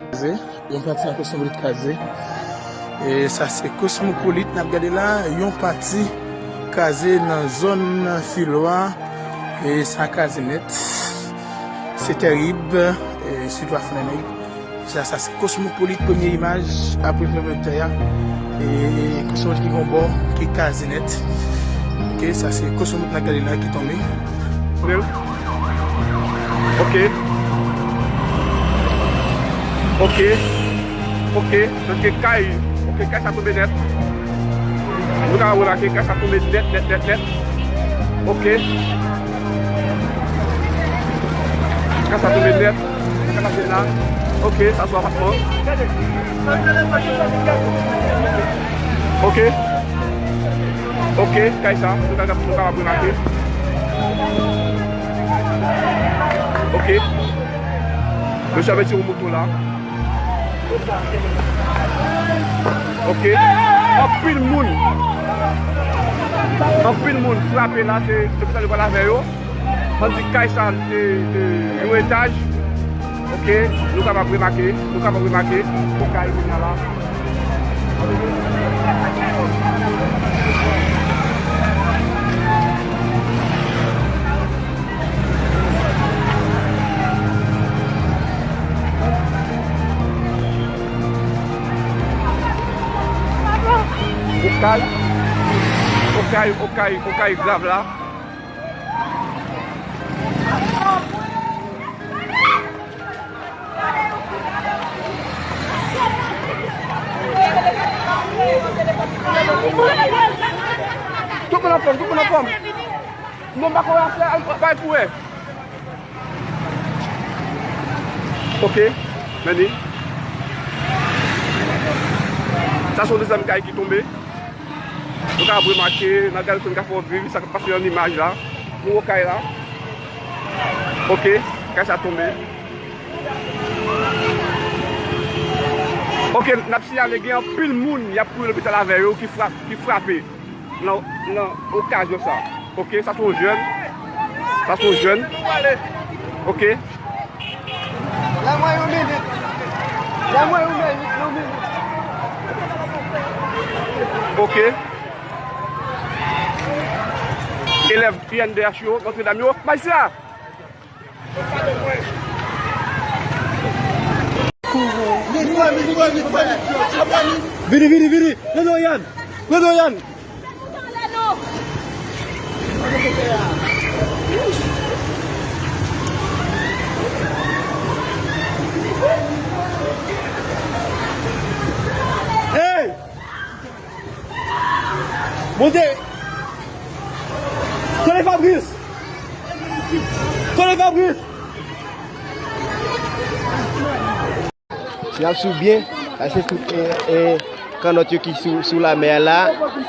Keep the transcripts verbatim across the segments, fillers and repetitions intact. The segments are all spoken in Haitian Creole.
Kraze, yon pati nan Kosmopolit kraze. E sa se Kosmopolit n ap gade la, yon pati kraze nan zòn Filwa. E sa kraze nèt. Se tèrib, e sitou a Fannènèg. Sa, sa se Kosmopolit, premye imaj, apre tranblemanntè a. E Kosmopolit ki gen yon bò, ki kraze nèt. Ok, sa se Kosmopolit n ap gade la, ki tonbe. Ok. Ok. Ok. Donk kay, ok, kay sa tonbe nèt. Nou ka remake, kay sa tonbe nèt, nèt, nèt, nèt. Ok. Kay sa tonbe nèt. Kay sa tonbe la. Ok, sa sou apatman. Ok. Ok, kay sa, nou ka, nou kapab remake. Ok. Mesye ap retire yon moto la. Ok. Anpil moun. Anpil moun frape la, se lopital yo pral avè yo. Ann di kay sa, e, e, yon etaj. Ok, nou kapab remake, nou kapab remake, yon kay kounye a la. Okay, okay, okay, okay, grav la. Tout moun anfòm, tout moun anfòm. Non, m pa konn afè, al bay pou wè. Ok, men li. Sa se yon dezyèm kay ki tonbe. Nou ka remake, nan gade sou nou ka fè w viv sa k ap pase nan imaj la. Pou okay la. Ok, kay sa tonbe. Ok, n ap siyale gen anpil moun y ap kouri lopital avè yo ki frap, ki frape nan, nan okazyon sa. Ok, sa se yon jèn. Sa se yon jèn. Ok. Ban mwen yon minit. Ban mwen yon minit, yon minit. Ok. Elèv I N D H yo, Notre Dame yo, Maïsia! Vini, vini, vini! Reno Yann! Reno Yann! Hey! Monte! Tande Fabrice! Tande Fabrice! Si n ap swiv byen, sa se tout, e, e, kannòt yo ki sou, sou lamè a la.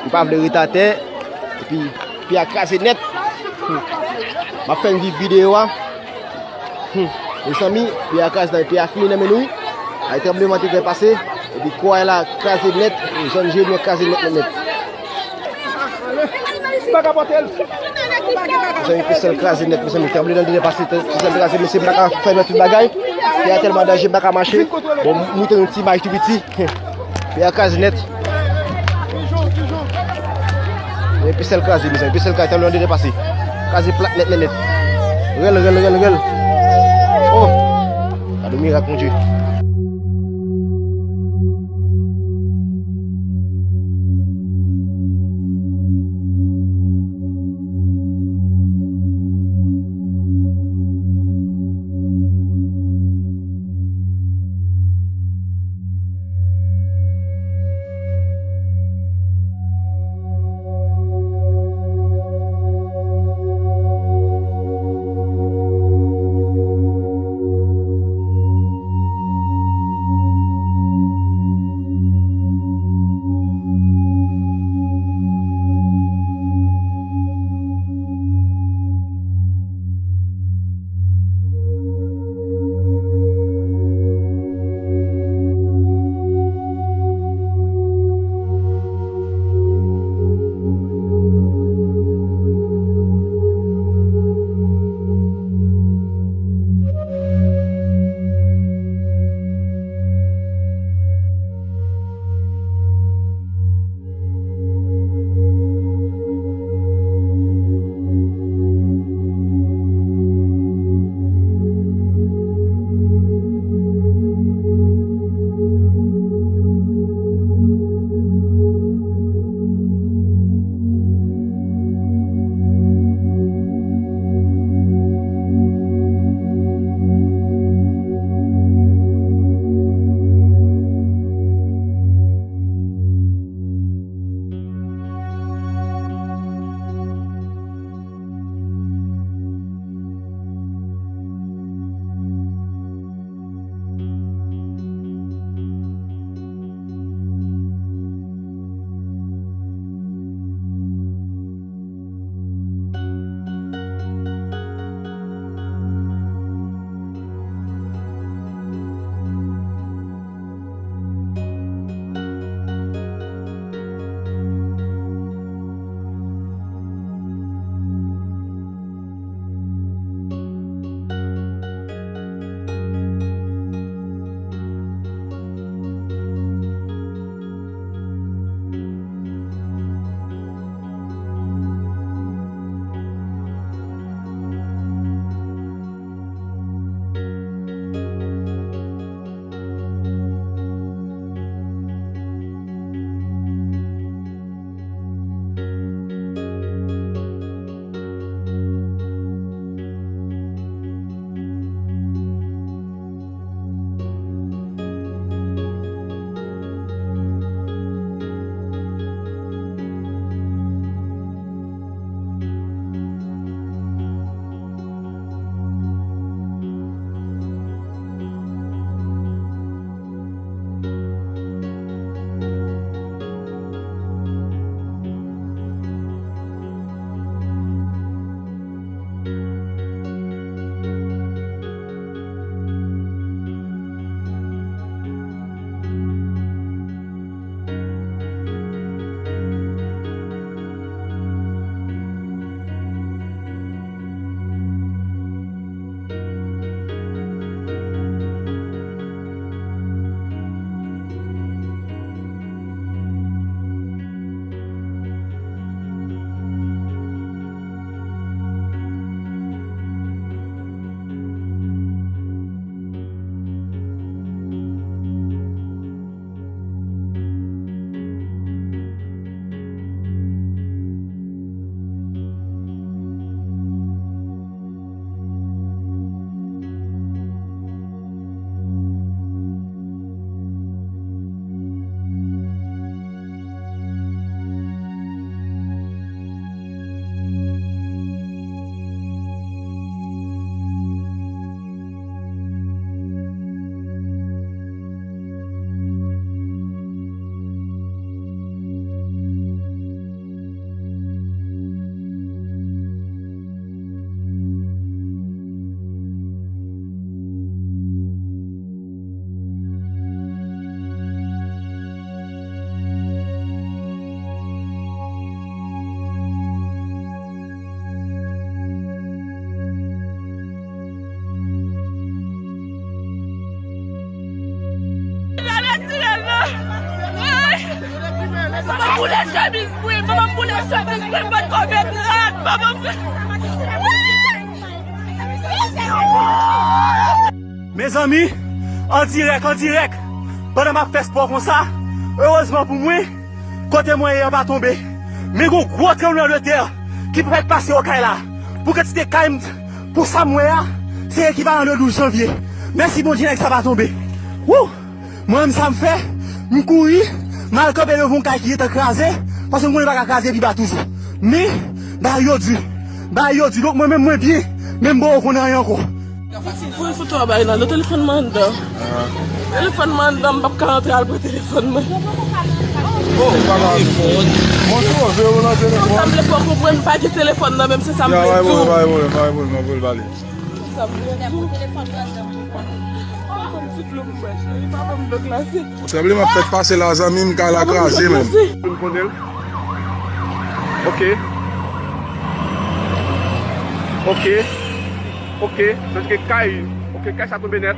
Yo pa vle ret atè. Epi, pye a kraze nèt. Hmm. M ap fè n viv videyo a. Hmm. Mezanmi, pye a kraze nèt, pye a fini nan men nou. Ay, tranblemanntè te pase. Epi, kò a la kraze nèt. Zòn jenou an kraze nèt, nèt, nèt. Mezanmi, pye sèl kraze nèt, mezanmi. Tranblemanntè pase, pye sèl kraze, mesye, m pa ka fè tout bagay. Pye a tèlman danje, m pa ka mache. Bon, m montre yon ti imaj tou piti. Pye a kraze nèt. Pye sèl kraze, mezanmi. Pye sèl kraze, tranblemanntè pase. Kraze plat nèt, nèt, nèt. Rèl, rèl, rèl, rèl. Oh! Gade mirak, Bondye. Ti rèv la. Ay! Manman m boule chemiz mwen, manman m boule chemiz mwen, m pa t konprann rad, manman m. Mezanmi, an dirèk, an dirèk, pandan m ap fè spò konsa, erezman pou mwen, kote mwen ye an pa tonbe. Men gon gwo tranblemanntè ki fèk pase Okay la. Pou kantite kay m, pou sa m wè a, se ekivalan de douz janvye. Mèsi Bondye, nèg sa pa tonbe. Wouh! Mwen menm sa m fè, m kouri, m al kanpe devan yon kay ki gentan kraze, paske m konnen li pa ka kraze pi ba toujou. Men, bagay yo di, bagay yo di, donk mwen menm mwen byen, men m poko konn anyen ankò. Voye foto a bay la, nan telefòn mwen anndan. Telefòn mwen anndan, m p ap ka antre al pran telefòn mwen. Oh, pa la. Mwen twò vle w nan telefòn. Sa m vle fè w konprann, m pa gen telefòn nan menm, se sa m vle di w. Ya, pa gen pwoblèm, pa gen pwoblèm, pa gen pwoblèm, m ap voye l ba li. Sa m vle di w. Papa m ti dlo m bwè, cheri, papa m dlo glase. Tranbleman fèk pase la, zanmi m, kay la kraze menm. M konnen l. Ok. Ok. Ok. Sètike kay, ok, kay sa tonbe nèt.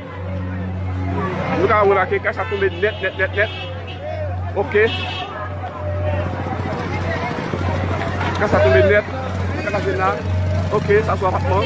Nou ka remake, kay sa tonbe nèt, nèt, nèt, nèt. Ok. Kay sa tonbe nèt. Kay sa tonbe la. Ok, sa sou apatman.